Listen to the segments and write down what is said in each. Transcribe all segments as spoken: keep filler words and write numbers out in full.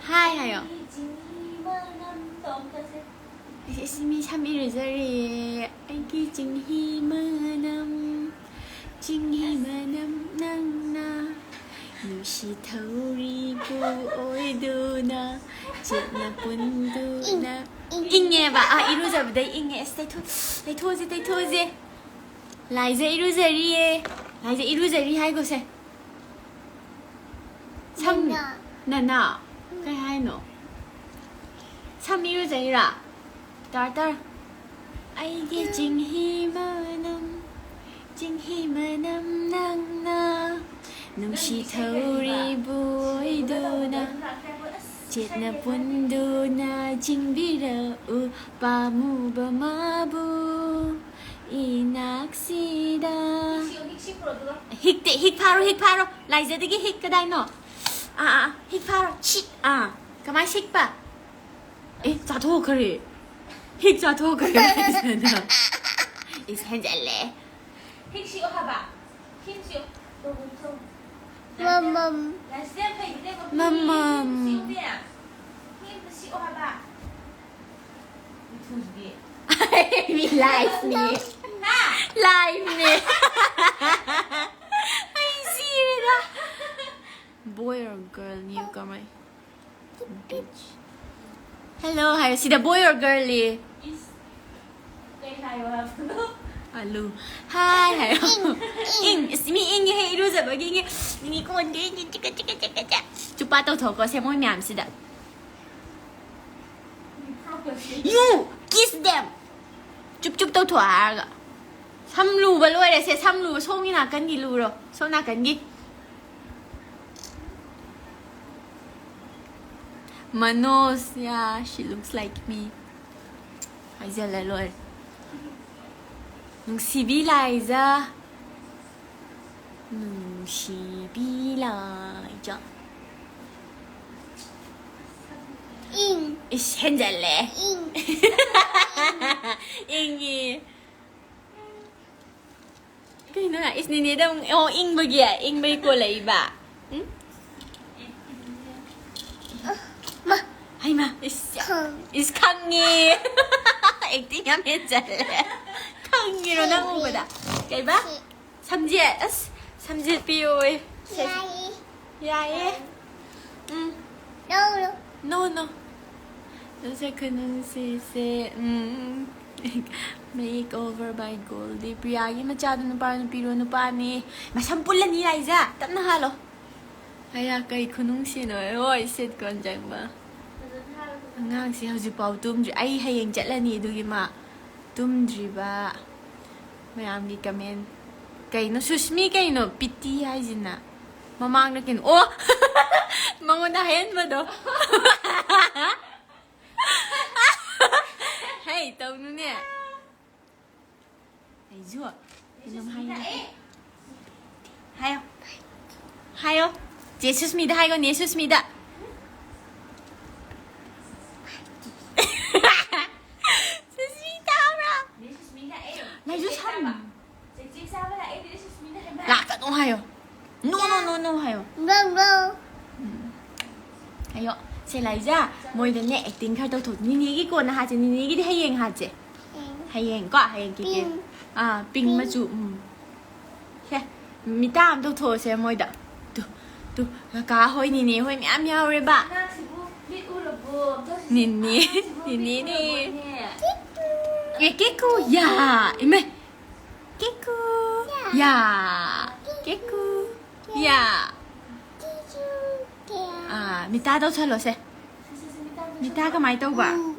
ꯍꯥꯏ ꯍꯥꯏꯌꯣ꯫ ꯑꯩꯁꯦ ꯏꯁ ꯃꯤ ꯁꯝ ꯏꯔꯨꯖꯔꯤꯌꯦ꯫ ꯑꯩꯒꯤ ꯆꯤꯡꯍꯤ ꯃꯅꯝ, ꯆꯤꯡꯍꯤ ꯃꯅꯝ ꯅꯪꯅ ꯅꯨꯡꯁꯤ ꯊꯧꯔꯤꯕꯨ ꯑꯣꯏꯗꯨꯅ ꯆꯦꯠꯅ ꯄꯨꯟꯗꯨꯅ꯫ ꯏꯪꯉꯦꯕ꯫ ꯑꯥ, ꯏꯔꯨꯖꯕꯗꯩ ꯏꯪꯉꯦ꯫ ꯑꯁ, ꯇꯩꯊꯣꯛ-, ꯇꯩꯊꯣꯛꯑꯁꯦ, ꯇꯩꯊꯣꯛꯑꯁꯦ꯫ ꯂꯥꯏꯖ ꯏꯔꯨꯖꯔꯤꯌꯦ꯫ ꯂꯥꯏꯖ ꯏꯔꯨꯖꯔꯤ ꯍꯥꯏꯒꯣꯁꯦ꯫ ꯁꯝ-, ꯅꯅꯥ꯫ ꯅꯅꯥ? ꯀꯩ ꯍꯥꯏꯅꯣ? ꯁꯝ ꯏꯔꯨꯖꯩꯔꯥ? ꯇꯥꯔ, ꯇꯥꯔ꯫ ꯑꯩꯒꯤ ꯆꯤꯡꯍꯤ ꯃꯅꯝ, ꯆꯤꯡꯍꯤ ꯃꯅꯝ ꯅꯪꯅ ꯅꯨꯡꯁꯤ ꯊꯧꯔꯤꯕꯨ ꯑꯣꯏꯗꯨꯅ ꯆꯦꯠꯅ ꯄꯨꯟꯗꯨꯅ ꯆꯤꯡꯕꯤꯔꯛꯎ ꯄꯥꯝꯃꯨꯕ ꯃꯥꯕꯨ ꯏꯅꯥꯛꯁꯤꯗ꯫ ꯍꯤꯛꯇꯦ, ꯍꯤꯛ ꯐꯥꯔꯣ, ꯍꯤꯛ ꯐꯥꯔꯣ꯫ ꯂꯥꯏꯖꯗꯒꯤ ꯍꯤꯛ ꯀꯗꯥꯏꯅꯣ? ꯑꯥ, ꯑꯥ, ꯑꯥ, ꯍꯤꯛ ꯐꯥꯔꯣ꯫ ꯁꯤꯠ, ꯑꯥ꯫ ꯀꯃꯥꯏ ꯁꯤꯛꯄ? ꯑꯦ, ꯆꯥꯊꯣꯛꯈ꯭ꯔꯦ꯫ ꯍꯤꯛ ꯆꯥꯊꯣꯛꯈ꯭ꯔꯦ꯫ ꯏꯁ, ꯍꯦꯟꯖꯜꯂꯦ꯫ ꯍꯤꯛ ꯁꯤꯛꯑꯣ ꯍꯥꯏꯕ꯫ ꯍꯤꯛ ꯁꯤꯛꯑꯣ꯫ ꯃꯃꯝ꯫ ꯂꯥꯏꯁꯤꯗꯤ ꯌꯥꯝ ꯐꯩꯅꯦ, ꯃꯃꯝ꯫ ꯍꯤꯛ ꯁꯤꯛꯑꯣ ꯍꯥꯏꯕ꯫ ꯃꯤꯊꯨꯁꯤꯗꯤ꯫ ꯃꯤ ꯂꯥꯏꯐꯅꯤ꯫ ꯍꯥ? ꯂꯥꯏꯐꯅꯦ꯫ ꯑꯩ ꯁꯤꯔꯦꯗ꯫ Boy or girl newcomer? Hello ꯍꯥꯏꯌꯣ꯫ ꯁꯤꯗ boy or girl ꯂꯤ꯫ ꯏꯁ, ꯀꯩ ꯍꯥꯏꯌꯣ ꯍꯥꯏꯕꯅꯣ? ꯑꯂꯨ꯫ Hi ꯍꯥꯏꯌꯣ꯫ ꯏꯪ, ꯏꯪ꯫ ꯏꯪ꯫ ꯏꯁ, ꯃꯤ ꯏꯪꯉꯦ ꯍꯦ, ꯏꯔꯨꯖꯕꯒꯤ ꯏꯪꯉꯦ꯫ ꯃꯤ ꯀꯣꯟꯗꯦ, ꯆꯤꯛꯀ, ꯆꯤꯛꯀ, ꯆꯤꯛꯀ, ꯆꯤꯛ꯫ ꯆꯨꯄꯥ ꯇꯧꯊꯣꯛꯀꯣ ꯁꯦ ꯃꯣꯏ ꯃꯌꯥꯝꯁꯤꯗ꯫ You kiss them. ꯆꯨꯞ ꯆꯨꯞ ꯇꯧꯊꯣꯛ ꯍꯥꯏꯔꯒ꯫ ꯁꯝ ꯂꯨꯕ ꯂꯣꯏꯔꯦ ꯁꯦ, ꯁꯝ ꯂꯨꯕ ꯁꯣꯝꯒꯤ ꯅꯥꯀꯟꯒꯤ ꯂꯨꯔꯣ꯫ ꯁꯣꯝ ꯅꯥꯀꯟꯒꯤ꯫ Manoj, yeah, she looks like me. ꯍꯥꯏꯖꯜꯂ ꯂꯣꯏꯔꯦ꯫ ꯅꯨꯡꯁꯤꯕꯤ ꯂꯥꯏꯖ꯫ ꯅꯨꯡꯁꯤꯕꯤ ꯂꯥꯏꯖ꯫ ꯏꯪ꯫ ꯏꯁ, ꯍꯦꯟꯖꯜꯂꯦ꯫ ꯏꯪ꯫ ꯏꯪꯉꯤ꯫ ꯀꯩꯅꯣ? ꯏꯁ, ꯅꯤꯅꯦꯗ ꯑꯃꯨꯛ, ꯑꯣ, ꯏꯪꯕꯒꯤ, ꯏꯪꯕꯒꯤ ꯀꯣꯜꯂꯛꯏꯕ꯫ ꯎꯝ? ꯑꯩꯃ, ꯏꯁ, ꯏꯁ, ꯈꯪꯉꯦ꯫ Acting ꯌꯥꯝ ꯍꯦꯟꯖꯜꯂꯦ꯫ ꯈꯪꯉꯤꯔꯣ ꯅꯪ ꯎꯕꯗ? ꯀꯩꯕ? ꯁꯝꯖꯦꯠ꯫ ꯑꯁ, ꯁꯝꯖꯦꯠ ꯄꯤꯌꯣꯌꯦ꯫ ꯁꯦ꯫ ꯌꯥꯏꯌꯦ꯫ ꯌꯥꯏꯌꯦ꯫ ꯎꯝ꯫ No, no꯫ No, no꯫ ꯅꯁꯛ ꯈꯨꯅꯨꯡꯁꯤꯁꯦ, ꯎꯝ꯫ Make over by Goldie꯫ ꯄ꯭ꯔꯤꯌꯥꯒꯤ ꯃꯆꯥꯗꯣ ꯅꯨꯄꯥ ꯅꯨꯄꯤꯔꯣ? ꯅꯨꯄꯥꯅꯤ꯫ ꯃꯁꯝ ꯄꯨꯜꯂꯅꯤ, ꯂꯥꯏꯖꯥ꯫ ꯇꯞꯅ ꯍꯥꯜꯂꯣ꯫ ꯑꯌꯥ, ꯀꯩ ꯈꯨꯅꯨꯡꯁꯤꯅꯣ꯫ ꯍꯣꯏ, ꯁꯤꯠ ꯀꯣꯟ ꯆꯪꯕ꯫ ꯑꯉꯥꯡꯁꯤ ꯍꯧꯖꯤꯛꯐꯥꯎ ꯇꯨꯝꯗ꯭ꯔꯤ꯫ ꯑꯩ ꯍꯌꯦꯡ ꯆꯠꯂꯅꯤ, ꯑꯗꯨꯒꯤ ꯃꯥ ꯇꯨꯝꯗ꯭ꯔꯤꯕ꯫ ꯃꯌꯥꯝꯒꯤ comment꯫ ꯀꯩꯅꯣ ꯁꯨꯁꯃꯤ, ꯀꯩꯅꯣ ꯄꯤꯇꯤ ꯍꯥꯏꯁꯤꯅ? ꯃꯃꯥꯡꯗ ꯀꯩꯅꯣ, ꯑꯣ! ꯃꯉꯣꯟꯗ ꯍꯥꯏꯍꯟꯕꯗꯣ꯫ ꯍꯩ, ꯇꯧꯅꯨꯅꯦ꯫ ꯑꯩꯁꯨ ꯀꯩꯅꯣꯝ ꯍꯥꯏꯒꯦ꯫ ꯍꯥꯏꯌꯣ꯫ ꯍꯥꯏꯌꯣ꯫ ꯆꯦ ꯁꯨꯁꯃꯤꯗ ꯍꯥꯏꯌꯣ, ꯅꯦ ꯁꯨꯁꯃꯤꯗ꯫ ꯁꯨꯁꯃꯤ ꯇꯥꯕ꯭ꯔꯥ? ꯂꯥꯏꯖꯨ ꯁꯝ꯫ ꯂꯥꯛꯀꯅꯨ ꯍꯥꯏꯌꯣ꯫ No, no, no, no ꯍꯥꯏꯌꯣ꯫ ꯕ꯭ꯂꯣ, ꯕ꯭ꯂꯣ꯫ ꯎꯝ꯫ ꯍꯥꯏꯌꯣ꯫ ꯁꯦ ꯂꯥꯏꯖꯥ, ꯃꯣꯏꯗꯅꯦ acting ꯈꯔ ꯇꯧꯊꯣꯛ꯫ ꯅꯤꯅꯦꯒꯤ ꯀꯣꯟꯅ ꯍꯥꯠꯁꯦ, ꯅꯤꯅꯦꯒꯤꯗꯤ ꯍꯌꯦꯡ ꯍꯥꯠꯁꯦ꯫ ꯍꯌꯦꯡ꯫ ꯍꯌꯦꯡ ꯀꯣ, ꯍꯌꯦꯡ ꯀꯦꯛ꯫ Pink꯫ ꯑꯥ, pink ꯃꯆꯨ, ꯎꯝ꯫ ꯁꯦ, ꯃꯤꯇꯥ ꯑꯃ ꯇꯧꯊꯣꯛꯑꯁꯦ ꯃꯣꯏꯗ꯫ ꯇꯨ, ꯇꯨ, ꯀꯀꯥ ꯍꯣꯏ, ꯅꯤꯅꯦ ꯍꯣꯏ ꯃꯌꯥꯝ ꯌꯥꯎꯔꯦꯕ꯫ ꯑꯉꯥꯡꯁꯤꯕꯨ ꯃꯤꯠ ꯎꯔꯕꯣ? ꯑꯝꯇ ꯍꯧꯖꯤꯛ ꯅꯤꯅꯦ, ꯑꯉꯥꯡꯁꯤꯕꯨ ꯃꯤꯠ ꯅꯤꯅꯦꯅꯦ꯫ ꯎꯔꯕꯣꯅꯦ? ꯑꯦ, ꯀꯦꯀꯨ, ꯌꯥ, ꯏꯃꯥ꯫ ꯀꯦꯀꯨ, ꯌꯥ, ꯀꯦꯀꯨ, ꯌꯥ꯫ ꯑꯥ, ꯃꯤꯇꯥ ꯇꯧꯁꯜꯂꯣꯁꯦ꯫ ꯃꯤꯇꯥ ꯀꯃꯥꯏ ꯇꯧꯕ?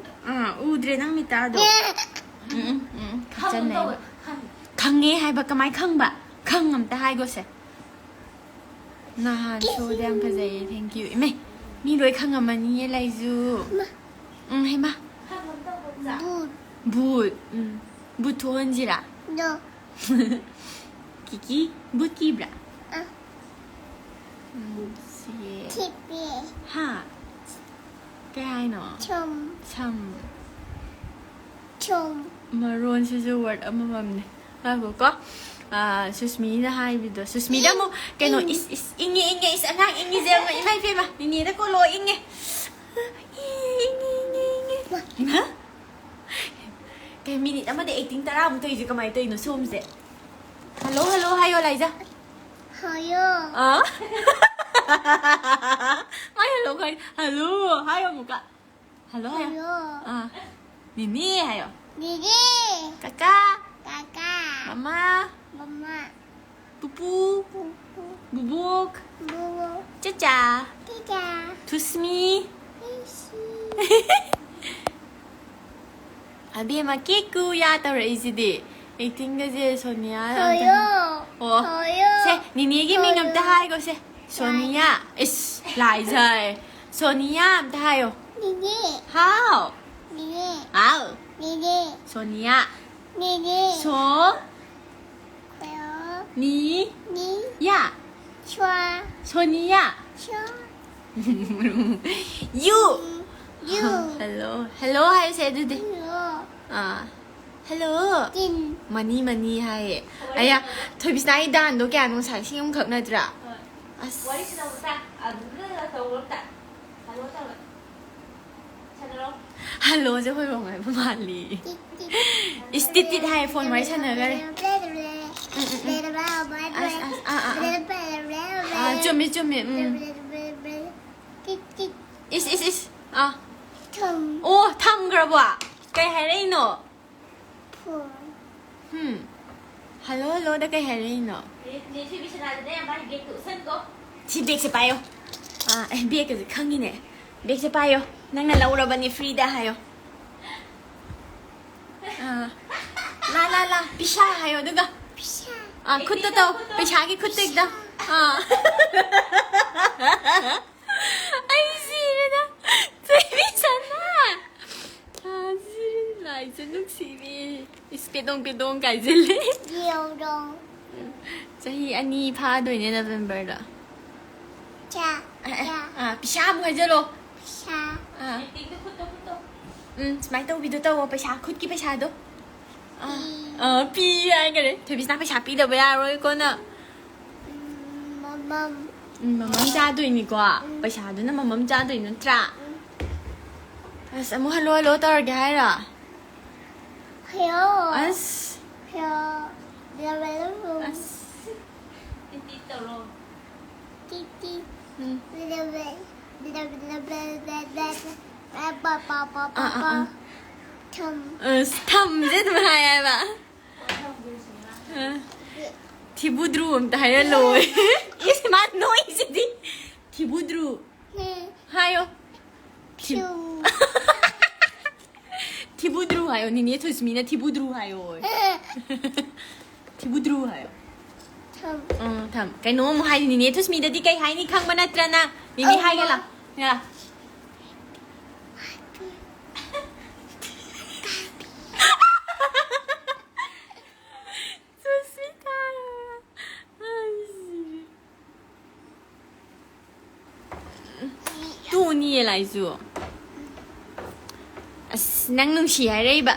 ꯑꯥ, ꯎꯗ꯭ꯔꯦ ꯅꯪ ꯃꯤꯇꯥꯗꯣ꯫ ꯎꯝ, ꯎꯝ, ꯎꯝ, ꯈꯪꯉꯦ ꯇꯧꯕ, ꯈꯪꯉꯦ꯫ ꯈꯪꯉꯦ ꯍꯥꯏꯕ, ꯀꯃꯥꯏ ꯈꯪꯕ? ꯈꯪ ꯑꯝꯇ ꯍꯥꯏꯒꯣꯁꯦ꯫ ꯅꯍꯥꯟ showꯗ ꯌꯥꯝ ꯐꯖꯩꯌꯦ, thank you꯫ ꯏꯃꯦ, ꯃꯤ ꯂꯣꯏ ꯈꯪꯉꯝꯃꯅꯤꯌꯦ ꯂꯥꯏꯖꯨ꯫ ꯎꯝ, ꯍꯩꯃꯥ꯫ ꯕꯨꯠ꯫ ꯕꯨꯠ꯫ ꯎꯝ꯫ ꯕꯨꯠ ꯊꯣꯛꯍꯟꯁꯤꯔꯥ? No꯫ ꯀꯤꯀꯤ, ꯕꯨꯠ ꯀꯤꯕ꯭ꯔꯥ? ꯑ꯫ ꯎꯝ, ꯁꯤ꯫ ꯊꯤꯞꯄꯦ꯫ ꯍꯥ? ꯀꯩ ꯍꯥꯏꯅꯣ? ꯁꯝ꯫ ꯁꯝ꯫ ꯁꯝ꯫ ꯃꯔꯣꯟꯁꯤꯁꯨ word ꯑꯃꯃꯝꯅꯦ꯫ ꯉꯥꯏꯈꯣꯀꯣ꯫ ꯑꯥ, ꯁꯨꯁꯃꯤꯅ ꯍꯥꯏꯕꯤꯗꯣ꯫ ꯁꯨꯁꯃꯤꯗ ꯑꯃꯨꯛ ꯀꯩꯅꯣ, ꯏꯪ꯫ ꯏꯁ, ꯏꯁ, ꯏꯪꯉꯦ, ꯏꯪꯉꯦ, ꯏꯁ, ꯑꯉꯥꯡ ꯏꯪꯉꯤꯁꯦ ꯌꯦꯡꯉꯣ꯫ ꯏꯃꯥ ꯏꯄꯦꯝꯃ, ꯅꯤꯅꯦꯗ ꯀꯣꯜꯂꯣ, ꯏꯪꯉꯦ꯫ ꯀꯩ ꯃꯤꯅꯤꯠ ꯑꯃꯗ ꯑꯦꯛꯇꯤꯡ ꯇꯔꯥꯃꯨꯛ ꯇꯧꯔꯤꯁꯦ ꯀꯃꯥꯏꯅ ꯇꯧꯔꯤꯅꯣ ꯁꯣꯝꯁꯦ? ꯍꯜꯂꯣ ꯍꯜꯂꯣ ꯍꯥꯏꯌꯣ ꯂꯥꯏꯖꯥ꯫ ꯍꯥꯏꯌꯣ꯫ ꯑꯥ? ꯃꯥꯏ ꯍꯜꯂꯣ ꯀꯥꯏ ꯍꯜꯂꯣ ꯍꯥꯏꯌꯣ ꯑꯃꯨꯛꯀ꯫ ꯍꯜꯂꯣ ꯍꯥꯏꯌꯣ꯫ ꯍꯥꯏꯌꯣ꯫ ꯑꯥ, ꯅꯤꯅꯦ ꯍꯥꯏꯌꯣ꯫ ꯅꯤꯅꯦ꯫ ꯀꯀꯥ꯫ ꯀꯀꯥ꯫ ꯃꯃꯥ꯫ ꯃꯃꯥ꯫ ꯄꯨꯄꯨ꯫ ꯄꯨꯄꯨ꯫ ꯕꯨꯕꯣꯛ꯫ ꯕꯨꯕꯣꯛ꯫ ꯆꯆꯥ꯫ ꯆꯤꯆꯥ꯫ ꯊꯨꯁꯃꯤ꯫ ꯏꯁꯤ꯫ ꯑꯕꯦꯝꯃ ꯀꯦꯀꯨ ꯌꯥ ꯇꯧꯔꯛꯏꯁꯤꯗꯤ꯫ ꯑꯦꯛꯇꯤꯡꯒꯁꯦ ꯁꯣꯅꯤꯌꯥ ꯌꯥꯝ ꯍꯥꯏꯌꯣ꯫ ꯇꯧ-, ꯑꯣ꯫ ꯍꯥꯏꯌꯣ꯫ ꯁꯦ, ꯅꯤꯅꯦꯒꯤ ꯃꯤꯡ ꯑꯝꯇ ꯍꯥꯏꯌꯣ꯫ ꯍꯥꯏꯒꯣ ꯁꯦ꯫ ꯁꯣꯅꯤꯌꯥ꯫ ꯏꯁ, ꯂꯥꯏꯖꯥꯏ꯫ ꯁꯣꯅꯤꯌꯥ ꯑꯝꯇ ꯍꯥꯏꯌꯣ꯫ ꯅꯤꯅꯦ꯫ ꯍꯥꯎ꯫ ꯅꯤꯅꯦ꯫ ꯍꯥꯎ꯫ ꯅꯤꯅꯦ꯫ ꯁꯣꯅꯤꯌꯥ꯫ ꯅꯤꯅꯦ꯫ ꯁꯣ꯫ ꯍꯥꯏꯌꯣ꯫ ꯅꯤ꯫ ꯅꯤ꯫ ꯌꯥ꯫ ꯁ꯭ꯋꯥ꯫ ꯁꯣꯅꯤꯌꯥ꯫ ꯁ꯭ꯋꯥ꯫ ꯌꯨ꯫ ꯌꯨ꯫ ꯍꯜꯂꯣ꯫ ꯍꯜꯂꯣ ꯍꯥꯏꯁꯦ ꯑꯗꯨꯗꯤ꯫ ꯌꯨ꯫ ꯑꯥ꯫ ꯍꯜꯂꯣ꯫ ꯇꯤꯟ꯫ ꯃꯅꯤ ꯃꯅꯤ ꯍꯥꯏꯌꯦ꯫ ꯑꯌꯥ, ꯊꯣꯏꯕꯤꯁꯅꯥꯒꯤ ꯗꯥꯟꯗꯣ ꯀꯌꯥꯅꯣ ꯉꯁꯥꯏ? ꯁꯤ ꯑꯃꯈꯛ ꯅꯠꯇ꯭ꯔꯥ? ꯑꯁ꯫ ꯋꯥꯔꯤ ꯁꯥꯟꯅꯧ ꯁꯥ꯫ ꯑꯗꯨꯗ ꯇꯧꯔꯣ ꯑꯝꯇ꯫ ꯍꯜꯂꯣ ꯇꯧꯔꯣ꯫ ꯁꯥꯟꯅꯔꯣ꯫ ꯍꯜꯂꯣꯁꯦ ꯍꯣꯏꯔꯣꯡ ꯍꯥꯏꯕ ꯃꯥꯜꯂꯤ꯫ ꯇꯤꯠ ꯇꯤꯠ꯫ ꯏꯁ, ꯇꯤꯠ ꯇꯤꯠ ꯍꯥꯏ, ꯐꯣꯟ ꯋꯥꯔꯤ ꯁꯥꯟꯅꯈꯔꯦ꯫ ꯑꯁ, ꯑꯁ, ꯑꯥ, ꯑꯥ, ꯑꯥ꯫ ꯑꯥ, ꯆꯨꯝꯃꯤ, ꯆꯨꯝꯃꯤ, ꯎꯝ꯫ ꯇꯤꯠ ꯇꯤꯠ꯫ ꯏꯁ, ꯏꯁ, ꯏꯁ꯫ ꯑꯥ꯫ ꯊꯨꯝ꯫ ꯑꯣ, ꯊꯝꯈ꯭ꯔꯕꯣ? ꯀꯩ ꯍꯥꯏꯔꯛꯏꯅꯣ? ꯐꯣꯟ꯫ ꯍꯝ꯫ ꯍꯜꯂꯣ, ꯍꯜꯂꯣꯗ ꯀꯩ ꯍꯥꯏꯔꯛꯏꯅꯣ? ꯅꯦ, ꯅꯦ ꯊꯣꯏꯕꯤ ꯁꯅꯥꯗꯅꯦ ꯃꯥꯒꯤ ꯕꯦꯒꯇꯨ ꯎꯠꯁꯟꯀꯣ꯫ ꯁꯤ ꯕꯦꯒꯁꯦ ꯄꯥꯏꯌꯣ꯫ ꯑꯥ, ꯑꯦ, ꯕꯦꯒꯀꯁꯦ ꯈꯪꯉꯤꯅꯦ꯫ ꯕꯦꯒꯁꯦ ꯄꯥꯏꯌꯣ꯫ ꯅꯪꯅ ꯂꯧꯔꯕꯅꯤ ꯐ꯭ꯔꯤꯗ ꯍꯥꯏꯌꯣ꯫ ꯑꯥ꯫ ꯂꯥ, ꯂꯥ, ꯂꯥ꯫ ꯄꯤꯁꯥ ꯍꯥꯏꯌꯣ ꯑꯗꯨꯒ꯫ ꯄꯤꯁꯥ꯫ ꯑꯥ, ꯈꯨꯠꯇ ꯇꯧ꯫ ꯄꯩꯁꯥꯒꯤ ꯈꯨꯠꯇ ꯍꯦꯛꯇ꯫ ꯑꯥ꯫ ꯑꯩ ꯁꯤꯔꯦꯗ꯫ ꯊꯣꯏꯕꯤ ꯁꯅꯥ꯫ ꯑꯥ, ꯁꯤꯔꯦ꯫ ꯂꯥꯏꯁꯦ ꯅꯨꯡꯁꯤꯔꯦ꯫ ꯏꯁ, ꯄꯦꯗꯣꯡ ꯄꯦꯗꯣꯡ ꯀꯥꯏꯁꯤꯜꯂꯦ꯫ ꯌꯦꯎꯗꯣꯡ꯫ ꯆꯍꯤ ꯑꯅꯤ ꯐꯥꯗꯣꯏꯅꯦ ꯅꯕꯦꯝꯕꯔꯗ꯫ ꯆꯥ꯫ ꯑꯦ, ꯑꯦ, ꯆꯥ꯫ ꯑꯥ, ꯄꯤꯁꯥ ꯑꯃꯨꯛ ꯍꯥꯏꯖꯜꯂꯣ꯫ ꯄꯤꯁꯥ꯫ ꯑꯥ, ꯑꯦꯛꯇꯤꯡꯗꯣ ꯈꯨꯠꯇꯣ ꯈꯨꯠꯇꯣ꯫ ꯎꯝ, ꯁꯨꯃꯥꯏꯅ ꯇꯧꯕꯤꯗꯣ ꯇꯧꯋꯣ, ꯄꯩꯁꯥ, ꯈꯨꯠꯀꯤ ꯄꯩꯁꯥꯗꯣ꯫ ꯑꯥ, ꯄꯤ꯫ ꯑꯥ, ꯄꯤ ꯍꯥꯏꯈꯔꯦ꯫ ꯊꯣꯏꯕꯤꯁꯅꯥ ꯄꯩꯁꯥ ꯄꯤꯗꯕ ꯌꯥꯔꯣꯏꯀꯣ ꯅꯪ꯫ ꯎꯝ, ꯃꯃꯝ꯫ ꯎꯝ, ꯃꯃꯝ ꯆꯥꯗꯣꯏꯅꯤꯀꯣ꯫ ꯄꯩꯁꯥꯗꯨꯅ ꯃꯃꯝ ꯆꯥꯗꯣꯏ ꯅꯠꯇ꯭ꯔꯥ? ꯎꯝ꯫ ꯑꯁ, ꯑꯃꯨꯛ ꯍꯜꯂꯣ ꯍꯜꯂꯣ ꯇꯧꯔꯒꯦ ꯍꯥꯏꯔꯣ? ꯍꯦꯔꯣ꯫ ꯑꯁ, ꯍꯦꯔꯣ꯫ Love love. ꯑꯁ. ꯇꯤꯇꯤ ꯇꯧꯔꯣ. ꯇꯤꯇꯤ꯫ ꯎꯝ. ꯂꯕ ꯂꯕ ꯂꯕ ꯂꯕ ꯂꯕ. ꯄꯥ ꯄꯥ ꯄꯥ ꯄꯥ ꯑꯥ, ꯑꯥ, ꯄꯥ. ꯑꯥ. ꯊꯝ꯫ ꯑꯁ, ꯊꯝꯁꯦ ꯑꯗꯨꯝ ꯍꯥꯏ ꯍꯥꯏꯕ. ꯑ. ꯊꯤꯕꯨꯗ꯭ꯔꯨ ꯑꯝꯇ ꯍꯥꯏꯔ ꯂꯣꯏ. ꯏꯁ, ꯃꯥ ꯅꯣꯏꯁꯤꯗꯤ. ꯊꯤꯕꯨꯗ꯭ꯔꯨ. ꯍꯦ. ꯍꯥꯏꯌꯣ. ꯊꯤ- ꯁꯨ꯫ ꯊꯤꯕꯨꯗ꯭ꯔꯨ ꯍꯥꯏꯌꯣ. ꯅꯤꯅꯦ ꯊꯣꯏꯁꯃꯤꯅ ꯊꯤꯕꯨꯗ꯭ꯔꯨ ꯍꯥꯏꯌꯣ. ꯊꯤꯕꯨꯗ꯭ꯔꯨ ꯍꯥꯏꯌꯣ. ꯊꯝ꯫ ꯎꯝ, ꯊꯝ. ꯀꯩꯅꯣꯝ ꯍꯥꯏ, ꯅꯤꯅꯦ ꯊꯣꯏꯁꯃꯤꯗꯗꯤ ꯀꯩ ꯍꯥꯏꯅꯤ ꯈꯪꯕ ꯅꯠꯇ꯭ꯔꯅ? ꯅꯤꯅꯦ ꯑꯧ. ꯍꯥꯏꯒꯦ ꯂꯥꯎ. ꯌꯥ. ꯁꯨꯁꯃꯤꯇꯥ. ꯑꯩ ꯁꯤꯔꯦ. ꯇꯨꯅꯤꯌꯦ ꯂꯥꯏꯖꯨ. ꯑꯁ, ꯅꯪ ꯅꯨꯡꯁꯤ ꯍꯥꯏꯔꯛꯏꯕ.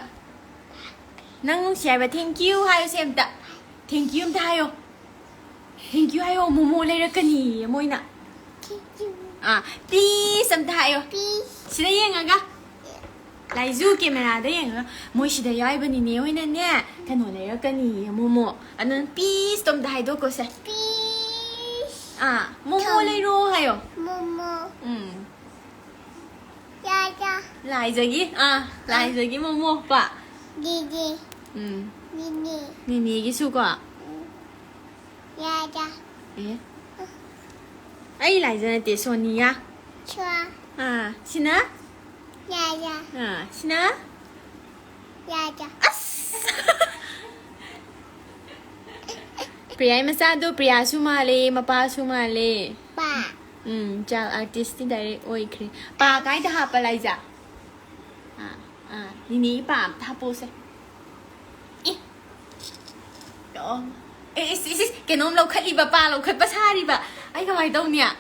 ꯅꯪ ꯅꯨꯡꯁꯤ ꯍꯥꯏꯕ. Thank you ꯍꯥꯏꯌꯣ ꯁꯦ ꯑꯝꯇ. Thank you ꯑꯝꯇ ꯍꯥꯏꯌꯣ. Thank you ꯍꯥꯏꯌꯣ. ꯃꯣꯃꯣ ꯂꯩꯔꯛꯀꯅꯤꯌꯦ ꯃꯣꯏꯅ. ꯇꯤꯇꯤ꯫ ꯑꯥ, please ꯑꯝꯇ ꯍꯥꯏꯌꯣ. ꯄꯤ꯫ ꯁꯤꯗ ꯌꯦꯡꯉꯒ. ꯂꯥꯏꯖꯨ, camera ꯗ ꯌꯦꯡꯉꯒ. ꯃꯣꯏ ꯁꯤꯗ ꯌꯥꯎꯏꯕ ꯅꯤꯅꯦ ꯍꯣꯏꯅꯅꯦ, ꯀꯩꯅꯣ ꯂꯩꯔꯛꯀꯅꯤꯌꯦ, ꯃꯣꯃꯣ. ꯑꯗꯨꯅ please ꯇꯣ ꯑꯝꯇ ꯍꯥꯏꯗꯣꯛꯀꯣꯁꯦ. ꯄꯤ꯫ ꯑꯥ, ꯃꯣꯃꯣ ꯊꯝ꯫ ꯂꯩꯔꯣ ꯍꯥꯏꯌꯣ. ꯃꯣꯃꯣ꯫ ꯎꯝ. ꯌꯥ ꯌꯥ꯫ ꯂꯥꯏꯖꯒꯤ, ꯑꯥ, ꯂꯥꯏꯖꯒꯤ ꯃꯣꯃꯣ ꯄꯥ. ꯗꯤꯗꯤ꯫ ꯎꯝ. ꯅꯤꯅꯤ꯫ ꯅꯤꯅꯦꯒꯤꯁꯨ ꯀꯣ. ꯌꯥ ꯌꯥ꯫ ꯑꯦ. ꯑꯩ ꯂꯥꯏꯖ ꯅꯠꯇꯦ, ꯁꯣꯅꯤꯌꯥ. ꯁ꯭ꯋꯥ꯫ ꯑꯥ, ꯁꯤꯅ? ꯌꯥ ꯌꯥ꯫ ꯑꯥ, ꯁꯤꯅ? ꯌꯥ ꯌꯥ꯫ ꯑꯁ! ꯄ꯭ꯔꯤꯌꯥꯏ ꯃꯆꯥꯗꯣ ꯄ꯭ꯔꯤꯌꯥꯁꯨ ꯃꯥꯜꯂꯦ, ꯃꯄꯥꯁꯨ ꯃꯥꯜꯂꯦ. ꯄꯥ꯫ ꯎꯝ, child artist ꯇꯤ direct ꯑꯣꯏꯈ꯭ꯔꯦ. ꯄꯥ ꯀꯥꯏꯗ ꯍꯥꯞꯄ, ꯂꯥꯏꯖ? ꯑꯥ, ꯑꯥ, ꯅꯤꯅꯦꯒꯤ ꯄꯥ ꯑꯝꯇ ꯍꯥꯞꯄꯣꯁꯦ. ꯑꯦ. ꯑꯣ. ꯑꯦ, ꯏꯁ, ꯏꯁ, ꯏꯁ, ꯀꯩꯅꯣꯝ ꯂꯧꯈꯠꯂꯤꯕ, ꯄꯥ ꯂꯧꯈꯠꯄ ꯁꯥꯔꯤꯕ. ꯑꯩ ꯀꯃꯥꯏꯅ ꯇꯧꯅꯤ? ꯑꯥ.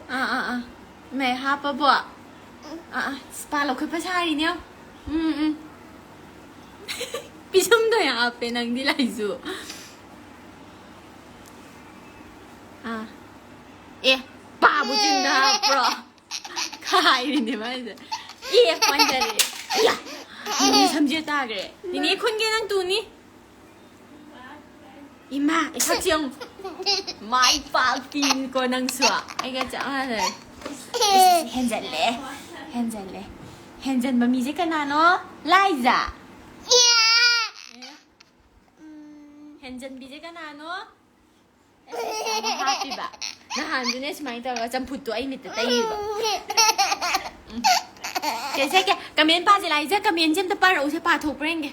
ꯑꯥ, ꯑꯥ, ꯑꯥ. ꯃꯦ ꯍꯥꯞꯄꯕꯣ? ꯑꯥ, ꯑꯥ. ꯏꯁ, ꯄꯥ ꯂꯧꯈꯠꯄ ꯁꯥꯔꯤꯅꯦ. ꯎꯝ, ꯎꯝ. ꯄꯤꯁꯨꯝꯗꯣ ꯌꯥꯝ ꯍꯥꯞꯄꯦ ꯅꯪꯗꯤ, ꯂꯥꯏꯖꯨ. ꯑꯥ. ꯑꯦ, ꯄꯥꯕꯨ ꯆꯤꯟꯗ ꯍꯥꯞꯄ꯭ꯔꯣ? ꯍꯥꯏꯔꯤꯅꯦ ꯃꯥꯏꯁꯦ꯫ ꯑꯦ, ꯋꯥꯟꯖꯔꯦ꯫ ꯑꯌꯥ! ꯅꯤꯅꯦ ꯁꯝꯖꯦꯠ ꯇꯥꯈ꯭ꯔꯦ꯫ ꯅꯤꯅꯦ ꯈꯨꯟꯒꯦ, ꯅꯪ ꯇꯨꯅꯤ꯫ ꯏꯃꯥ, ꯏꯁꯥꯛꯁꯦ ꯌꯦꯡꯉꯨ꯫ ꯃꯥꯏ ꯄꯥꯛꯇꯤꯅꯤꯀꯣ ꯅꯪꯁꯨ꯫ ꯑꯩꯒ ꯆꯞ ꯃꯥꯟꯅꯔꯦ꯫ ꯏꯁ, ꯍꯦꯟꯖꯜꯂꯦ꯫ ꯍꯦꯟꯖꯜꯂꯦ꯫ ꯍꯦꯟꯖꯟꯕ ꯃꯤꯁꯦ ꯀꯅꯥꯅꯣ? ꯂꯥꯏꯖꯥ꯫ ꯍꯦꯟꯖꯟꯕꯤꯁꯦ ꯀꯅꯥꯅꯣ? ꯑꯃ ꯍꯥꯞꯄꯤꯕ꯫ ꯅꯍꯥꯟꯗꯨꯅꯦ ꯁꯨꯃꯥꯏꯅ ꯇꯧꯔꯒ ꯆꯝꯐꯨꯠꯇꯣ ꯑꯩ ꯃꯤꯠꯇ ꯇꯩꯔꯤꯕ꯫ ꯎꯝ꯫ ꯀꯩꯁꯦ ꯀꯦ-, ꯀꯃꯦꯟ ꯄꯥꯁꯦ, ꯂꯥꯏꯖꯥ, ꯀꯃꯦꯟꯁꯦ ꯑꯝꯇ ꯄꯥꯔꯛꯎꯁꯦ, ꯄꯥꯊꯣꯛꯄ꯭ꯔꯥ ꯌꯦꯡꯒꯦ꯫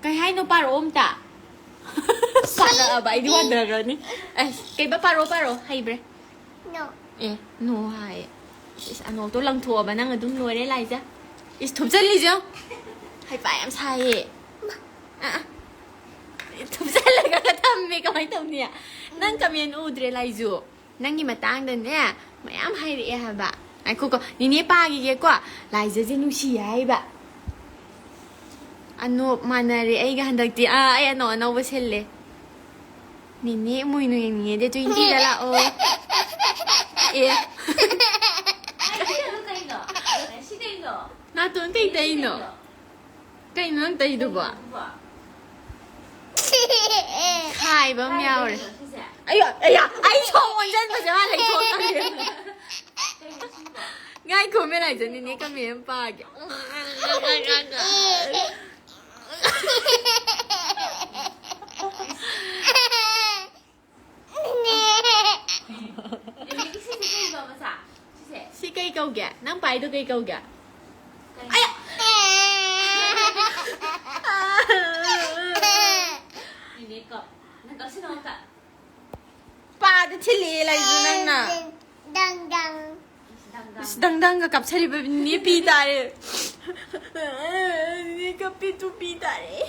ꯀꯩ ꯍꯥꯏꯅꯣ? ꯄꯥꯔꯛꯑꯣ ꯑꯝꯇ꯫ ꯄꯥꯔꯛꯑꯕ ꯑꯩꯗꯤ ꯋꯥꯟꯊꯈ꯭ꯔꯅꯤ꯫ ꯑꯩ, ꯀꯩꯕ? ꯄꯥꯔꯛꯑꯣ, ꯄꯥꯔꯛꯑꯣ꯫ ꯍꯩꯕ꯭ꯔꯦ? ꯅꯣ꯫ ꯑꯦ, ꯅꯣ ꯍꯥꯏꯌꯦ꯫ ꯏꯁ, ꯑꯅꯣꯛꯇꯣ ꯂꯪꯊꯣꯛꯑꯕ ꯅꯪ ꯑꯗꯨꯝ ꯂꯣꯏꯔꯦ, ꯂꯥꯏꯖꯥ꯫ ꯏꯁ, ꯊꯨꯞꯆꯜꯂꯤꯁꯦ ꯌꯦꯡꯉꯨ꯫ ꯍꯩꯄꯥ ꯌꯥꯝ ꯁꯥꯏꯌꯦ꯫ ꯑꯥ, ꯑꯥ꯫ ꯊꯨꯞꯆꯜꯂꯒ ꯊꯝꯃꯦ, ꯀꯃꯥꯏꯅ ꯇꯧꯅꯤ? ꯅꯪ ꯀꯃꯦꯟ ꯎꯗ꯭ꯔꯦ, ꯂꯥꯏꯖꯨ꯫ ꯅꯪꯒꯤ ꯃꯇꯥꯡꯗꯅꯦ ꯃꯌꯥꯝ ꯍꯥꯏꯔꯛꯑꯦ ꯍꯥꯏꯕ꯫ ꯉꯥꯏꯈꯣꯀꯣ, ꯅꯤꯅꯦ ꯄꯥꯈꯤꯒꯦꯀꯣ꯫ ꯂꯥꯏꯖꯁꯦ ꯅꯨꯡꯁꯤ ꯍꯥꯏꯕ꯫ ꯑꯅꯣꯞ ꯃꯥꯟꯅꯔꯦ ꯑꯩꯒ ꯍꯟꯗꯛꯇꯤ꯫ ꯑꯥ, ꯑꯩ ꯑꯅꯣꯞ ꯑꯅꯧꯕ ꯁꯤꯜꯂꯦ꯫ ꯅꯤꯅꯦ ꯏꯃꯣꯏꯅꯨ ꯌꯦꯡꯅꯤꯡꯉꯦ, ꯗꯦꯠ twenty ꯗ ꯂꯥꯛꯑꯣ꯫ ꯑꯦ꯫ ꯀꯩꯅꯣ? ꯁꯤ ꯀꯩꯅꯣ? ꯅꯥꯇꯣꯟ ꯀꯩ ꯇꯩꯅꯣ? ꯀꯩꯅꯣ ꯅꯪ ꯇꯩꯗꯨꯕꯣ? ꯈꯥꯏꯕ ꯑꯃ ꯌꯥꯎꯔꯦ꯫ ꯑꯌꯥ, ꯑꯌꯥ, ꯑꯩ ꯁꯣꯝ ꯑꯣꯟꯁꯤꯟꯕꯁꯦ ꯃꯥ ꯂꯩꯊꯣꯛꯈ꯭ꯔꯦ꯫ ꯉꯥꯏꯈꯣ, ꯃꯦꯂꯥꯏꯖ, ꯅꯤꯅꯦ ꯀꯃꯦꯟ ꯑꯃ ꯄꯥꯒꯦ꯫ ꯁꯤꯁꯦ ꯀꯩꯅꯣ, ꯃꯆꯥ? ꯁꯤꯁꯦ? ꯁꯤ ꯀꯩ ꯀꯧꯒꯦ? ꯅꯪ ꯄꯥꯏꯗꯣ ꯀꯩ ꯀꯧꯒꯦ? ꯀꯩꯅꯣ? ꯑꯌꯥ! ꯅꯤꯅꯦ ꯀꯞ꯫ ꯅꯪ ꯀꯞꯁꯤꯟꯅꯧ ꯑꯝꯇ꯫ ꯄꯥꯗ ꯊꯤꯜꯂꯛꯑꯦ ꯂꯩꯁꯨ ꯅꯪꯅ꯫ ꯗꯪ ꯗꯪ꯫ ꯑꯁ, ꯗꯪ ꯗꯪꯒ ꯀꯞꯁꯜꯂꯤꯕ ꯅꯤꯅꯦ ꯄꯤ ꯇꯥꯔꯦ꯫ ꯅꯤꯅꯦ ꯀꯞꯄꯤ ꯇꯨ ꯄꯤ ꯇꯥꯔꯦ꯫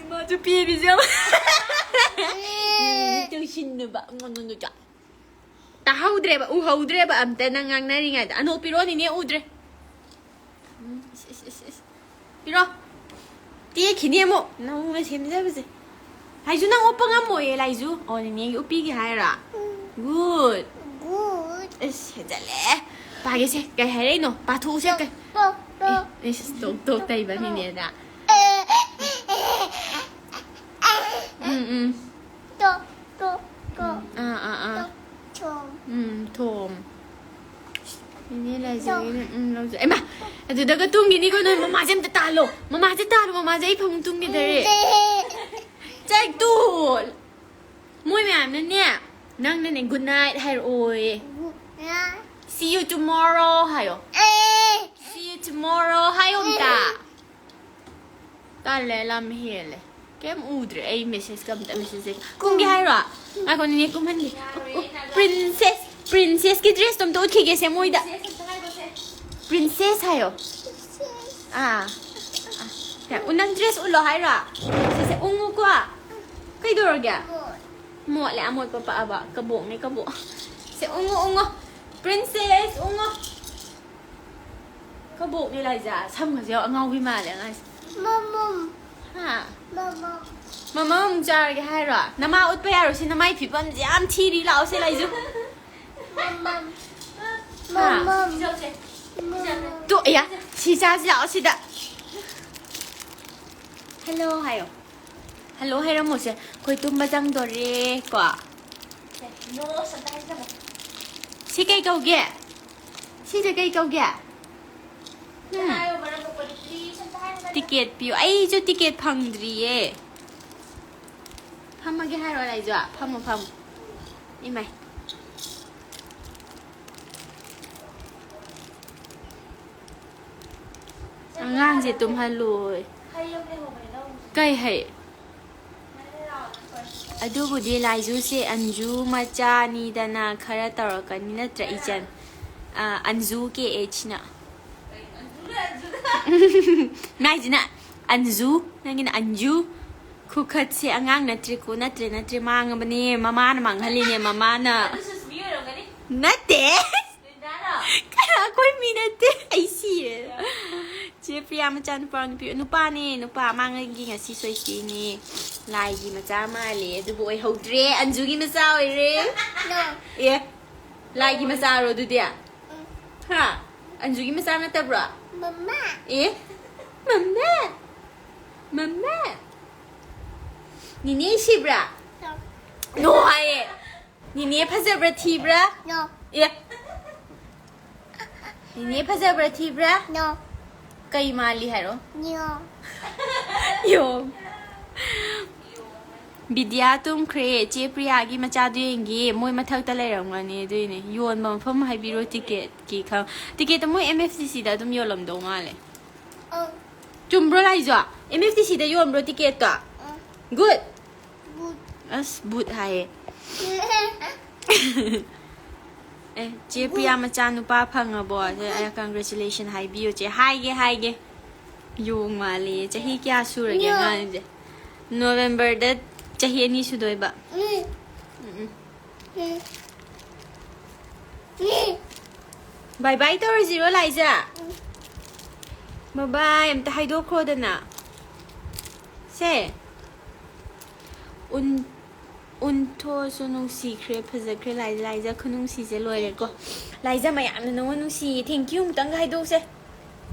ꯃꯥꯁꯨ ꯄꯦꯔꯤꯁꯦ ꯌꯦꯡꯉꯣ꯫ ꯇꯧꯁꯤꯟꯅꯕ꯫ ꯇꯥꯍꯧꯗ꯭ꯔꯦꯕ, ꯎꯍꯧꯗ꯭ꯔꯦꯕ ꯑꯝꯇ ꯅꯪ ꯉꯥꯡꯅꯔꯤꯉꯩꯗ꯫ ꯑꯅꯣꯞ ꯄꯤꯔꯛꯑꯣ ꯅꯤꯅꯦ, ꯎꯗ꯭ꯔꯦ꯫ ꯎꯝ, ꯏꯁ, ꯏꯁ, ꯏꯁ, ꯏꯁ꯫ ꯄꯤꯔꯛꯑꯣ꯫ ꯇꯦꯛꯈꯤꯅꯤ ꯑꯃꯨꯛ ꯅꯧꯅ ꯁꯦꯝꯖꯕꯁꯦ꯫ ꯂꯥꯏꯖꯨ, ꯅꯪ ꯎꯞꯄ ꯉꯝꯃꯣꯏꯌꯦ, ꯂꯥꯏꯖꯨ꯫ ꯑꯣ, ꯅꯦꯅꯦꯒꯤ ꯎꯞꯄꯤꯒꯦ ꯍꯥꯏꯔꯣ? Good. ꯑꯁ, ꯍꯦꯟꯖꯜꯂꯦ꯫ ꯄꯥꯒꯦꯁꯦ꯫ ꯀꯩ ꯍꯥꯏꯔꯛꯏꯅꯣ? ꯄꯥꯊꯣꯛꯎꯁꯦ꯫ ꯀꯩ? ꯑꯦ, ꯏꯁ, ꯇꯣꯛ, ꯇꯣꯛ ꯇꯩꯕ ꯅꯦꯅꯦꯗ꯫ ꯎꯝ, ꯎꯝ꯫ ꯑꯥ, ꯑꯥ, ꯑꯥ꯫ ꯎꯝ, ꯊꯣꯝ꯫ ꯏꯅꯦ ꯂꯥꯏꯖꯒꯤꯅ, ꯎꯝ, ꯂꯧꯖ-, ꯑꯩꯃ! ꯑꯗꯨꯗꯒ ꯇꯨꯝꯈꯤꯅꯤꯀꯣ ꯅꯣꯏ꯫ ꯃꯃꯥꯁꯦ ꯑꯝꯇ ꯇꯥꯜꯂꯣ꯫ ꯃꯃꯥꯁꯦ ꯇꯥꯜꯂꯣ, ꯃꯃꯥꯁꯦ ꯑꯩ ꯐꯃꯨꯡ ꯇꯨꯝꯈꯤꯗꯔꯦ꯫ ꯆꯥꯏꯇꯣꯜ! ꯃꯣꯏ ꯃꯌꯥꯝꯅꯅꯦ, ꯅꯪꯅꯅꯦ, "Good night" ꯍꯥꯏꯔꯛꯑꯣꯌꯦ꯫ "See you tomorrow" ꯍꯥꯏꯌꯣ꯫ "See you tomorrow" ꯍꯥꯏꯌꯣ ꯑꯝꯇ꯫ ꯇꯜꯂꯦ, ꯂꯝ ꯍꯦꯜꯂꯦ꯫ ꯀꯩꯝ ꯎꯗ꯭ꯔꯦ꯫ ꯑꯩ message ꯀ ꯑꯝꯇ message ꯀꯨꯝꯒꯦ ꯍꯥꯏꯔꯣ? ꯉꯥꯏꯈꯣ, ꯅꯦꯅꯦ ꯀꯨꯝꯍꯟꯒꯦ꯫ Princess, princess ꯀꯤ dress ꯇꯣ ꯑꯝꯇ ꯎꯠꯈꯤꯒꯦꯁꯦ ꯃꯣꯏꯗ꯫ Princess ꯍꯥꯏꯌꯣ꯫ ꯑꯥ꯫ ꯑꯥ꯫ ꯁꯦ, ꯎ-, ꯅꯪ dress ꯎꯠꯂꯣ ꯍꯥꯏꯔꯣ? ꯁꯦ, ꯁꯦ, ꯎꯪꯉꯨꯀꯣ꯫ ꯀꯩꯗꯧꯔꯒꯦ? ꯃꯣꯠꯂꯦ, ꯑꯃꯣꯠꯄ ꯄꯛꯑꯕ꯫ ꯀꯕꯣꯛꯅꯦ, ꯀꯕꯣꯛ꯫ ꯁꯦ, ꯎꯪꯉꯨ, ꯎꯪꯉꯨ꯫ Princess, ꯎꯪꯉꯨ꯫ ꯀꯕꯣꯛꯅꯦ ꯂꯥꯏꯖꯥ꯫ ꯁꯝꯒꯁꯦ ꯌꯥꯎ-, ꯑꯉꯥꯎꯕꯤ ꯃꯥꯜꯂꯦ ꯑꯉꯥꯡꯁꯦ꯫ ꯃꯃꯝ꯫ ꯍꯥ? ꯃꯃꯝ꯫ ꯃꯃꯝ ꯑꯃꯨꯛ ꯆꯥꯔꯒꯦ ꯍꯥꯏꯔꯣ? ꯅꯃꯥ ꯎꯠꯄ ꯌꯥꯔꯣꯏ꯫ ꯁꯤ ꯅꯃꯥꯏ ꯐꯤꯕꯝꯁꯦ ꯌꯥꯝ ꯊꯤꯔꯤ꯫ ꯂꯥꯛꯑꯣ ꯁꯦ ꯂꯥꯏꯖꯨ꯫ ꯃꯃꯝ꯫ ꯍꯥ? ꯃꯃꯝ꯫ ꯇꯨ, ꯑꯌꯥ, ꯁꯤ ꯆꯥꯁꯤ ꯂꯥꯛꯑꯣ ꯁꯤꯗ꯫ Hello ꯍꯥꯏꯌꯣ꯫ Hello ꯍꯥꯏꯔꯝꯃꯣꯁꯦ꯫ ꯑꯩꯈꯣꯏ ꯇꯨꯝꯕ ꯆꯪꯗꯣꯔꯦ ꯀꯣ꯫ ꯁꯤ ꯀꯩ ꯀꯧꯒꯦ? ꯁꯤꯁꯦ ꯀꯩ ꯀꯧꯒꯦ? ꯎꯝ꯫ Ticket ꯄꯤꯌꯨ꯫ ꯑꯩꯁꯨ ticket ꯐꯪꯗ꯭ꯔꯤꯌꯦ꯫ ꯐꯝꯃꯒꯦ ꯍꯥꯏꯔꯣ, ꯂꯥꯏꯖꯨ? ꯐꯝꯃꯣ, ꯐꯝꯃꯣ꯫ ꯏꯃꯥꯏ꯫ ꯑꯉꯥꯡꯁꯦ ꯇꯨꯝꯍꯜꯂꯣꯏ꯫ ꯀꯩ ꯍꯩ? ꯑꯗꯨꯕꯨꯗꯤ ꯂꯥꯏꯖꯨꯁꯦ ꯑꯟꯖꯨ ꯃꯆꯥꯅꯤꯗꯅ ꯈꯔ ꯇꯧꯔꯛꯀꯅꯤ, ꯅꯠꯇ꯭ꯔ, ꯏꯆꯟ? ꯑꯥ, ꯑꯟꯖꯨ ꯀꯦ ꯑꯩꯆꯅ꯫ ꯃꯥꯏꯁꯤꯅ ꯑꯟꯖꯨ, ꯅꯪꯒꯤꯅ ꯑꯟꯖꯨ꯫ ꯈꯨꯈꯠꯁꯦ ꯑꯉꯥꯡ ꯅꯠꯇ꯭ꯔꯦꯀꯣ, ꯅꯠꯇ꯭ꯔꯦ, ꯅꯠꯇ꯭ꯔꯦ, ꯃꯥꯡꯉꯕꯅꯦ, ꯃꯃꯥꯅ ꯃꯥꯡꯍꯜꯂꯤꯅꯦ, ꯃꯃꯥꯅ꯫ ꯑꯗꯨꯁꯨ ꯁꯨꯕꯤ ꯑꯣꯏꯔꯝꯒꯅꯤ꯫ ꯅꯠꯇꯦ꯫ ꯂꯤꯟꯗꯥꯔꯣ? ꯀꯅꯥ, ꯑꯩꯈꯣꯏ ꯃꯤ ꯅꯠꯇꯦ, ꯑꯩ ꯁꯤꯔꯦ꯫ ꯆꯦ ꯄ꯭ꯔꯤꯌꯥ ꯃꯆꯥꯅꯨꯄꯥ ꯅꯨꯄꯤ, ꯅꯨꯄꯥꯅꯦ, ꯅꯨꯄꯥ꯫ ꯃꯥꯒꯤ ꯉꯁꯤ ꯁꯣꯏꯁꯇꯤꯅꯦ꯫ ꯂꯥꯏꯒꯤ ꯃꯆꯥ ꯃꯥꯜꯂꯦ, ꯑꯗꯨꯕꯨ ꯑꯣꯏꯍꯧꯗ꯭ꯔꯦ꯫ ꯑꯟꯖꯨꯒꯤ ꯃꯆꯥ ꯑꯣꯏꯔꯦ꯫ No. ꯑꯦ, ꯂꯥꯏꯒꯤ ꯃꯆꯥꯔꯣ ꯑꯗꯨꯗꯤ? ꯎꯝ. ꯍꯥ? ꯑꯟꯖꯨꯒꯤ ꯃꯆꯥ ꯅꯠꯇꯕ꯭ꯔꯣ? ꯃꯃꯥ. ꯑꯦ? ꯃꯃꯥ? ꯃꯃꯥ? ꯅꯤꯅꯦ ꯁꯤꯕ꯭ꯔꯥ? No. No ꯍꯥꯏꯌꯦ꯫ ꯅꯤꯅꯦ ꯐꯖꯕ꯭ꯔꯥ ꯊꯤꯕ꯭ꯔꯥ? No. ꯑꯦ? ꯅꯤꯅꯦ ꯐꯖꯕ꯭ꯔꯥ ꯊꯤꯕ꯭ꯔꯥ? No. ꯀꯩ ꯃꯥꯜꯂꯤ ꯍꯥꯏꯔꯣ? No. ꯌꯣ. ꯕꯤꯗ꯭ꯌꯥ ꯇꯨꯝꯈ꯭ꯔꯦ꯫ ꯆꯦ ꯄ꯭ꯔꯤꯌꯥꯒꯤ ꯃꯆꯥꯗꯨ ꯌꯦꯡꯒꯦ꯫ ꯃꯣꯏ ꯃꯊꯛꯇ ꯂꯩꯔꯝꯒꯅꯤ ꯑꯗꯨꯏꯅꯦ꯫ ꯌꯣꯟꯕ ꯃꯐꯝ ꯍꯥꯏꯕꯤꯔꯣ ꯇꯤꯀꯦꯠꯀꯤ ꯈꯪ-, ꯇꯤꯀꯦꯠꯇꯣ ꯃꯣꯏ M F D C ꯗ ꯑꯗꯨꯝ ꯌꯣꯜꯂꯝꯗꯧ ꯃꯥꯜꯂꯦ꯫ ꯑꯪ. ꯆꯨꯝꯕ꯭ꯔꯣ ꯂꯥꯏꯖꯣ? M F D C ꯗ ꯌꯣꯟꯕ꯭ꯔꯣ ꯇꯤꯀꯦꯠꯇꯣ? ꯑꯪ. Good. Good. ꯑꯁ, ꯕꯨꯠ ꯍꯥꯏꯌꯦ꯫ ꯑꯦ, ꯆꯦ ꯄ꯭ꯔꯤꯌꯥ ꯃꯆꯥ ꯅꯨꯄꯥ ꯐꯪꯉꯕꯣ? ꯑꯦ, congratulation ꯍꯥꯏꯕꯤꯌꯨ ꯆꯦ꯫ ꯍꯥꯏꯒꯦ, ꯍꯥꯏꯒꯦ꯫ ꯌꯣꯡ ꯃꯥꯜꯂꯦ꯫ ꯆꯍꯤ ꯀꯌꯥ ꯁꯨꯔꯒꯦ ꯌꯣꯡ꯫ ꯑꯉꯥꯡꯁꯦ? ꯅꯣꯕꯦꯝꯕꯔꯗ ꯆꯍꯤ ꯑꯅꯤ ꯁꯨꯗꯣꯏꯕ꯫ ꯎꯝ. ꯎꯝ, ꯎꯝ. ꯎꯝ. ꯎꯝ. Bye bye ꯇꯧꯔꯁꯤꯔꯣ ꯂꯥꯏꯖꯥ? ꯎꯝ. Bye bye ꯑꯝꯇ ꯍꯥꯏꯗꯣꯛꯈ꯭ꯔꯣꯗꯅ꯫ ꯁꯦ꯫ ꯎꯟ-, ꯎꯟꯊꯣꯛꯑꯁꯨ ꯅꯨꯡꯁꯤꯈ꯭ꯔꯦ, ꯐꯖꯈ꯭ꯔꯦ ꯂꯥꯏ-, ꯂꯥꯏꯖꯥ ꯈꯨꯅꯨꯡꯁꯤꯁꯦ ꯂꯣꯏꯔꯦꯀꯣ꯫ ꯂꯥꯏꯖꯥ ꯃꯌꯥꯝꯅ ꯅꯉꯣꯟ ꯅꯨꯡꯁꯤꯌꯦ꯫ Thank you ꯑꯃꯨꯛꯇꯪꯒ ꯍꯥꯏꯗꯣꯛꯁꯦ꯫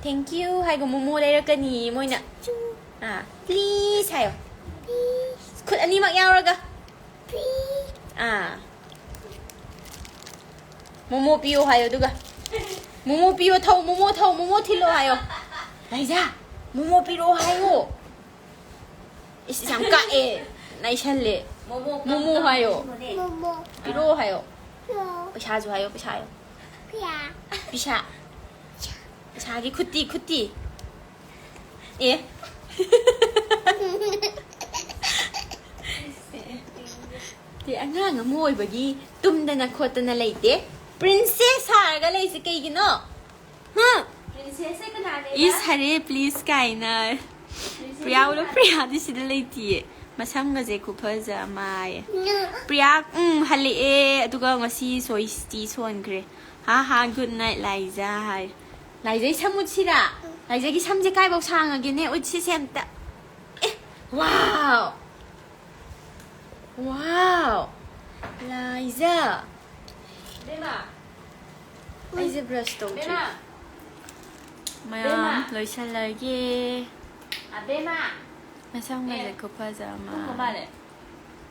Thank you ꯍꯥꯏꯒꯣ, momo ꯂꯩꯔꯛꯀꯅꯤꯌꯦ ꯃꯣꯏꯅ꯫ ꯑꯥ, please ꯍꯥꯏꯌꯣ꯫ Please. ꯈꯨꯠ ꯑꯅꯤꯃꯛ ꯌꯥꯎꯔꯒ꯫ Please. ꯑꯥ꯫ ꯃꯣꯃꯣ ꯄꯤꯌꯣ ꯍꯥꯏꯌꯣ ꯑꯗꯨꯒ꯫ ꯃꯣꯃꯣ ꯄꯤꯌꯣ, ꯊꯧ, ꯃꯣꯃꯣ ꯊꯧ, ꯃꯣꯃꯣ ꯊꯤꯜꯂꯣ ꯍꯥꯏꯌꯣ꯫ ꯂꯥꯏꯖꯥ, ꯃꯣꯃꯣ ꯄꯤꯔꯛꯑꯣ ꯍꯥꯏꯌꯣ꯫ ꯏꯁ, ꯌꯥꯝ ꯀꯥꯛꯑꯦ꯫ ꯅꯩꯁꯜꯂꯦ꯫ ꯃꯣꯃꯣ ꯃꯣꯃꯣ ꯍꯥꯏꯌꯣ꯫ ꯃꯣꯃꯣ. ꯄꯤꯔꯛꯑꯣ ꯍꯥꯏꯌꯣ꯫ ꯄꯤꯔꯛꯑꯣ. ꯄꯩꯁꯥꯁꯨ ꯍꯥꯏꯌꯣ, ꯄꯩꯁꯥ ꯍꯥꯏꯌꯣ꯫ ꯄꯤꯌꯥ. ꯄꯩꯁꯥ. ꯄꯩꯁꯥꯒꯤ ꯈꯨꯠꯇꯤ, ꯈꯨꯠꯇꯤ꯫ ꯑꯦ. ꯑꯦ, ꯑꯉꯥꯡ ꯑꯃ ꯑꯣꯏꯕꯒꯤ ꯇꯨꯝꯗꯅ ꯈꯣꯠꯇꯅ ꯂꯩꯇꯦ꯫ Princess ꯁꯥꯔꯒ ꯂꯩꯁꯦ ꯀꯩꯒꯤꯅꯣ? ꯍꯥ? Princess ꯁꯦ ꯀꯅꯥꯅꯦꯕ? ꯏꯁ, ꯍꯔꯦ, please ꯀꯥꯏꯅ꯫ Princess ꯁꯦ ꯄ꯭ꯔꯤꯌꯥ ꯎꯔꯣ, ꯀꯅꯥꯅꯦ? ꯄ꯭ꯔꯤꯌꯥꯗꯤ ꯁꯤꯗ ꯂꯩꯇꯤꯌꯦ꯫ ꯃꯁꯝꯒꯁꯦ ꯈꯨꯐꯖ ꯑꯃ ꯍꯥꯏꯌꯦ꯫ ꯅ- ꯄ꯭ꯔꯤꯌꯥ, ꯎꯝ, ꯍꯜꯂꯛꯑꯦ꯫ ꯑꯗꯨꯒ ꯉꯁꯤ ꯁꯣꯏꯁꯇꯤ ꯁꯣꯟꯈ꯭ꯔꯦ꯫ ꯍꯥ ꯍꯥ, good night ꯂꯥꯏꯖꯥ ꯍꯥꯏ꯫ ꯂꯥꯏꯖꯥ, ꯁꯃꯨꯠꯁꯤꯔꯥ? ꯎꯝ. ꯂꯥꯏꯖꯒꯤ ꯁꯝꯁꯦ ꯀꯥꯏꯐꯥꯎ ꯁꯥꯡꯉꯒꯦꯅꯦ? ꯎꯠꯁꯤꯁꯦ ꯑꯝꯇ꯫ ꯑꯦ, wow! Wow! ꯂꯥꯏꯖ! ꯕꯦꯝꯃ! ꯑꯩꯁꯦ ꯕ꯭ꯔꯁ ꯇꯧꯗ꯭ꯔꯤ꯫ ꯕꯦꯝꯃ! ꯃꯌꯥꯝ ꯕꯦꯝꯃ! ꯂꯣꯏꯁꯜꯂꯒꯦ꯫ ꯑꯕꯦꯝꯃ! ꯃꯁꯝꯒꯁꯦ ꯑꯦ, ꯈꯨꯐꯖ ꯑꯃ꯫ ꯇꯨꯝꯕ ꯃꯥꯜꯂꯦ꯫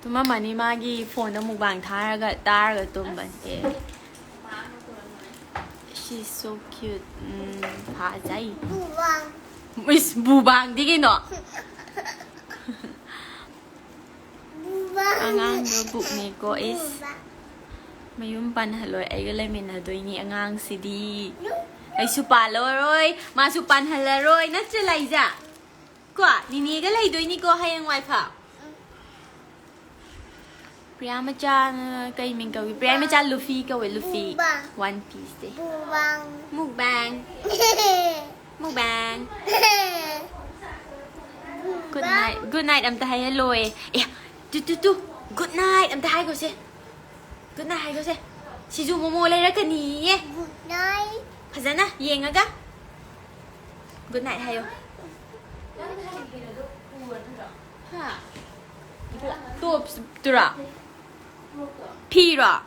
ꯇꯨꯝꯃꯝꯃꯅꯤ, ꯃꯥꯒꯤ ꯐꯣꯟꯗ ꯃꯨꯛꯕꯥꯡ ꯊꯥꯔꯒ ꯇꯥꯔꯒ ꯇꯨꯝꯕꯅꯤ꯫ ꯑꯦ꯫ She's so cute. ꯎꯝ, ꯐꯖꯩ꯫ ꯕꯨꯕꯥꯡ꯫ ꯏꯁ, ꯕꯨꯕꯥꯡꯗꯤ ꯀꯩꯅꯣ? ꯕꯨꯕꯥꯡ꯫ ꯑꯉꯥꯡꯗꯣ ꯕꯨꯛꯅꯤꯀꯣ, ꯏꯁ꯫ ꯕꯨꯕꯥꯡ꯫ ꯃꯌꯨꯝ ꯄꯥꯟꯍꯜꯂꯣꯏ, ꯑꯩꯒ ꯂꯩꯃꯤꯟꯅꯗꯣꯏꯅꯤ ꯑꯉꯥꯡꯁꯤꯗꯤ꯫ ꯑꯩꯁꯨ ꯄꯥꯜꯂꯔꯣꯏ, ꯃꯥꯁꯨ ꯄꯥꯟꯍꯜꯂꯔꯣꯏ, ꯅꯠꯇ꯭ꯔ ꯂꯥꯏꯖꯥ? ꯀꯣ, ꯅꯤꯅꯦꯒ ꯂꯩꯗꯣꯏꯅꯤꯀꯣ ꯍꯌꯦꯡꯋꯥꯏ ꯐꯥꯎ꯫ ꯄ꯭ꯔꯤꯌꯥ ꯃꯆꯥ, ꯀꯩ ꯃꯤꯡ ꯀꯧꯏ? ꯄ꯭ꯔꯤꯌꯥ ꯃꯆꯥ ꯂꯨꯐꯤ ꯀꯧꯋꯦ, ꯂꯨꯐꯤ꯫ ꯕꯨꯕꯥꯡ꯫ One Piece ꯁꯦ꯫ ꯕꯨꯕꯥꯡ꯫ ꯃꯨꯛꯕꯥꯡ꯫ ꯃꯨꯛꯕꯥꯡ꯫ Good night, good night ꯑꯝꯇ ꯍꯥꯏꯍꯜꯂꯣꯏ꯫ ꯑꯦ, ꯇꯨ, ꯇꯨ, ꯇꯨ꯫ Good night ꯑꯝꯇ ꯍꯥꯏꯈꯣꯁꯦ꯫ Good night ꯍꯥꯏꯈꯣꯁꯦ꯫ ꯁꯤꯁꯨ ꯃꯣꯃꯣ ꯂꯩꯔꯛꯀꯅꯤꯌꯦ꯫ Good night꯫ ꯐꯖꯅ ꯌꯦꯡꯉꯒ꯫ Good night ꯍꯥꯏꯌꯣ꯫ ꯍꯥ? Top ꯇꯨꯔꯥ? ꯐꯤꯔꯣ?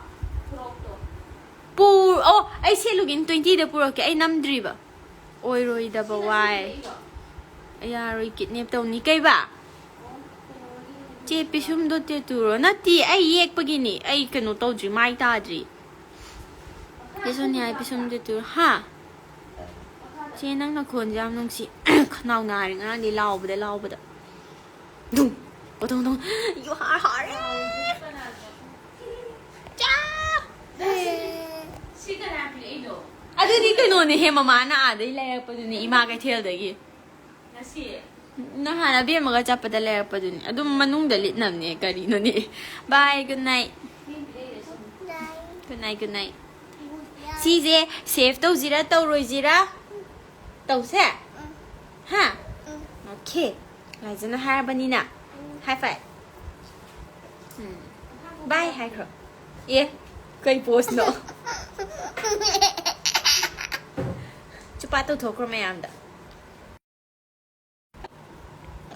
ꯄꯨ-, ꯑꯣ, ꯑꯩ ꯁꯦꯠꯂꯨꯒꯤꯅꯤ, twenty ꯗ ꯄꯨꯔꯛꯀꯦ, ꯑꯩ ꯅꯝꯗ꯭ꯔꯤꯕ꯫ ꯑꯣꯏꯔꯣꯏꯗꯕ ꯋꯥꯏ꯫ ꯌꯥꯔꯣꯏ, kidnap ꯇꯧꯅꯤ꯫ ꯀꯩꯕꯥ? ꯆꯦ ꯄꯤꯁꯨꯝꯗꯣ tattoo ꯔꯣ? ꯅꯠꯇꯦ, ꯑꯩ ꯌꯦꯛꯄꯒꯤꯅꯤ꯫ ꯑꯩ ꯀꯩꯅꯣ ꯇꯧꯗ꯭ꯔꯤ, ꯃꯥꯏ ꯇꯥꯗ꯭ꯔꯤ꯫ ꯆꯦ ꯁꯣꯅꯤꯌꯥ ꯄꯤꯁꯨꯝ tattoo ꯔꯣ? ꯍꯥ? ꯆꯦ, ꯅꯪ ꯅꯈꯣꯟꯁꯦ ꯌꯥꯝ ꯅꯨꯡꯁꯤ꯫ ꯈꯅꯥꯎ ꯅꯥꯔꯦ ꯉꯔꯥꯡꯗꯤ ꯂꯥꯎꯕꯗ, ꯂꯥꯎꯕꯗ꯫ ꯗꯨꯡ! ꯄꯣꯇꯣꯡ ꯇꯣꯡ! ꯌꯨꯍꯥꯔ ꯍꯥꯔꯦ! ꯆꯥ! ꯁꯤ ꯀꯅꯥ ꯄꯤꯔꯛꯏꯅꯣ? ꯑꯗꯨꯗꯤ ꯀꯩꯅꯣꯅꯦꯍꯦ, ꯃꯃꯥꯅ ꯑꯥꯗꯩ ꯂꯩꯔꯛꯄꯗꯨꯅꯦ, ꯏꯃꯥ ꯀꯩꯊꯦꯜꯗꯒꯤ꯫ ꯉꯁꯤ? ꯅꯍꯥꯟ ꯑꯕꯦꯝꯃꯒ ꯆꯠꯄꯗ ꯂꯩꯔꯛꯄꯗꯨꯅꯦ꯫ ꯑꯗꯨꯝ ꯃꯅꯨꯡꯗ ꯂꯤꯠꯅꯕꯅꯦ, ꯀꯔꯤꯅꯣꯅꯦ꯫ Bye, good night꯫ ꯃꯤꯅ ꯄꯤꯔꯛꯏꯔ ꯁꯤꯅꯤ? Good night, good night꯫ ꯁꯤꯁꯦ save ꯇꯧꯁꯤꯔꯥ ꯇꯧꯔꯣꯏꯁꯤꯔꯥ? ꯇꯧꯁꯦ? ꯍꯥ? Okay꯫ ꯂꯥꯏꯖꯅ ꯍꯥꯏꯔꯕꯅꯤꯅ꯫ High five꯫ ꯎꯝ꯫ Bye ꯍꯥꯏꯈ꯭ꯔꯣ꯫ ꯑꯦ, ꯀꯩ pose ꯅꯣ? ꯆꯨꯄꯥ ꯇꯧꯊꯣꯛꯈ꯭ꯔꯣ ꯃꯌꯥꯝꯗ꯫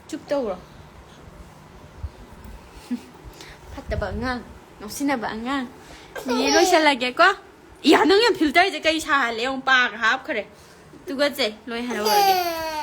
ꯆꯨꯞ ꯇꯧꯔꯣ꯫ ꯐꯠꯇꯕ ꯑꯉꯥꯡ, ꯉꯥꯎꯁꯤꯟꯅꯕ ꯑꯉꯥꯡ꯫ ꯅꯦ, ꯂꯣꯏꯁꯜꯂꯒꯦꯀꯣ꯫ ꯏꯌꯥ, ꯅꯪ ꯌꯥꯝ ꯐꯤꯜꯇꯔꯁꯦ ꯀꯩ ꯁꯥꯍꯜꯂꯦ? ꯌꯦꯡꯉꯨ, ꯄꯥꯒ ꯍꯥꯞꯈ꯭ꯔꯦ꯫ ꯇꯨꯒꯠꯆꯩ꯫ ꯂꯣꯏ ꯍꯥꯏꯔꯛꯑꯣꯔꯒꯦ꯫